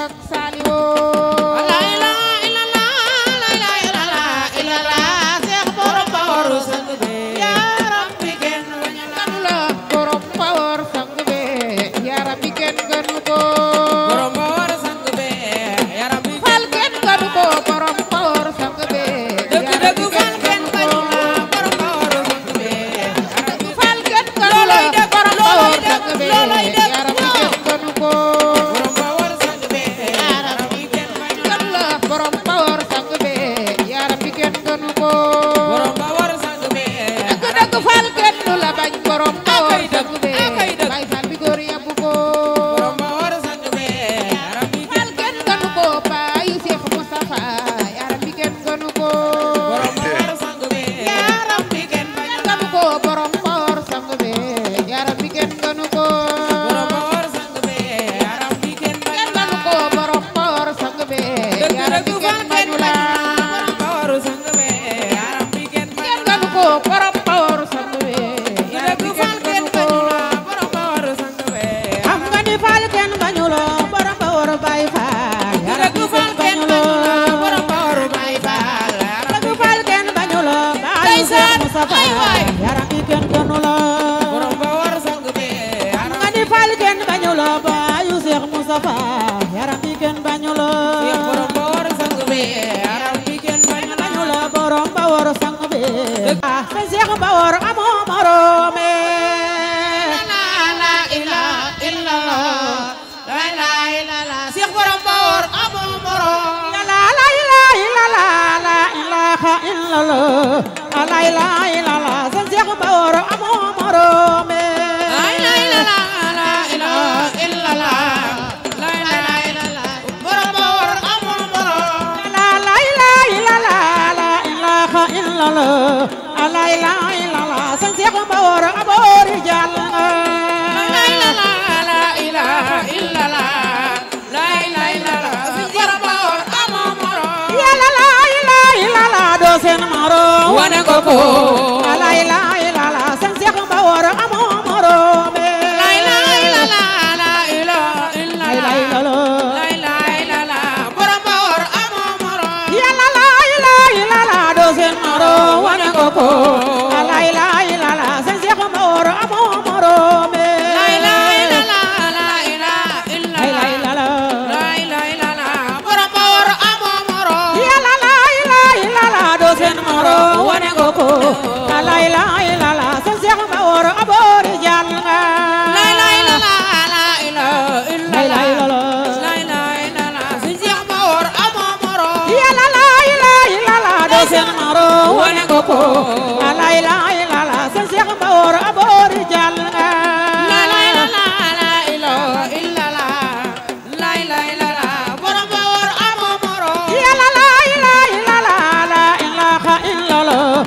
ak Saliwo la ilaha illallah la ilaha illallah Seex borom Bawor sang be yaram bi kenn bañu la borom Bawor sang be yaram bi kenn gënu ko borom Bawor sang be yaram bi fal kenn gënu ko borom Bawor sang be dëgg dëgg fal kenn bañu la borom Bawor sang be yaram bi fal kenn gënu la borom Bawor sang be yaram bi kenn gënu ko borom Bawor sang be yaram bi kenn bañu la borom Bawor sang be yaram bi kenn gënu ko borom Bawor sang be dëgg dëgg fal kenn du la bañ borom Bawor sang be bay fal bi góor yabbu ko borom Bawor sang be yaram bi fal kenn gënu ko baay Seex Mustafa yaram bi kenn gënu ko borom Bawor sang be yaram bi kenn bañu la gënu ko borom Bawor sang be yaram bi kenn gënu ko borom Bawor sang be yaram bi kenn bañu la gënu ko borom Bawor sang be dëgg yaram dëgg bi fal kenn kenn bañu la borom Bawor sang be yaram bi kenn bañu la gënu ko borom Bawor sang be yaram dëgg bi fal kenn kenn gënu ko bañu la borom Bawor sang be xam nga ni fal kenn bañu la borom Bawor Baay Faal dëgg fal kenn bañu la borom Bawor Baay Faal dëgg fal kenn bañu la baayu Seex Mustafa yaram bi kenn gënu la borom Bawor sang be xam nga ni fal kenn bañu la baayu Seex Mustafa yaram bi kenn bañu la borom Bawor sang be yaram bi kenn bañu la bañu la borom Bawor sang be sa Seex Bawor amoo moroome la ilaha illallah la ilaha illallah Seex borom Bawor amoo morom la ilaha illallah la ilaha illallah la ilaha illallah sa Seex Bawor amoo moroome la ilaha illallah la ilaha illallah la ilaha illallah borom Bawor amoo morom la ilaha illallah la ilaha illallah la ilaha illallah sa Seex Bawor aboori jàll la ilaha la ilaha illallah la ilaha illallah borom Bawor amoo morom yàlla la ilaha illallah doo seen morom wane ko ko la ilaha illallah sa Seex Bawor amoo moroome la ilaha illallah la ilaha illallah la ilaha illallah borom Bawor amoo morom yàlla la ilaha illallah doo seen morom wane ko ko la ilaha illallah sa Seex Bawor amoo moroome la ilaha illallah la ilaha illallah la la ilaha illallah borom Bawor amoo morom yàlla la ilaha illallah doo seen morom wane ko ko la ilaha illallah sa Seex Bawor aboori jàll nga la ilaha illallah la ilaha la ilaha illallah illallah la ilaha illallah Seex Bawor amoo morom yàlla la ilaha illallah doo seen morom wane ko ko la ilaha illallah sa Seex Bawor aboori jàll nga la ilaha illallah la ilaha illallah la ilaha illallah borom Bawor amoo morom yàlla la ilaha illallah la ilaha illallah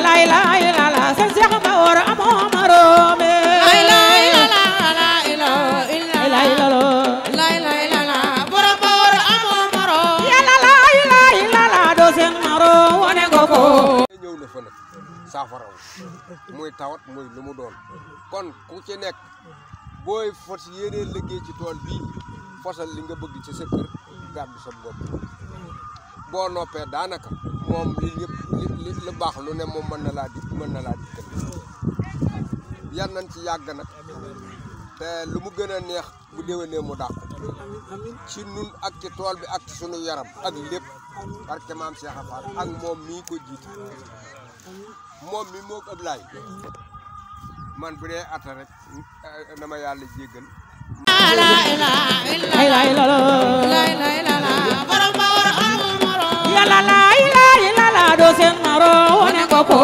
la ilaha illallah sa Seex Bawor amoo morom la ilaha illallah la ilaha illallah la ilaha illallah borom Bawor amoo morom yàlla la ilaha illallah doo seen morom wane ko ko ñëw na fa nag saafaraw muy tawat muy lu mu doon kon ku ci nekk booy fas yéenee liggéey ci tool bii fasal li nga bëgg ci sa kër gàddu sa bopp boo noppee daanaka moom li ñëpp li baax lu ne moom mën na laa dikkal yan nañ ci yàgg nag te lu mu gën a neex bu déwénee mu dàq ci nun ak ci tool bi ak ci sunu yaram ak lépp barke maam Cheikh Afar ak moom mii ko jiite moom mi moo ko Ablaye man bu dee ata rek dama yàlla jéggal la ilaha illallah borom Bawor amoo morom yàlla la ilaha illallah doo seen morom wane ko ko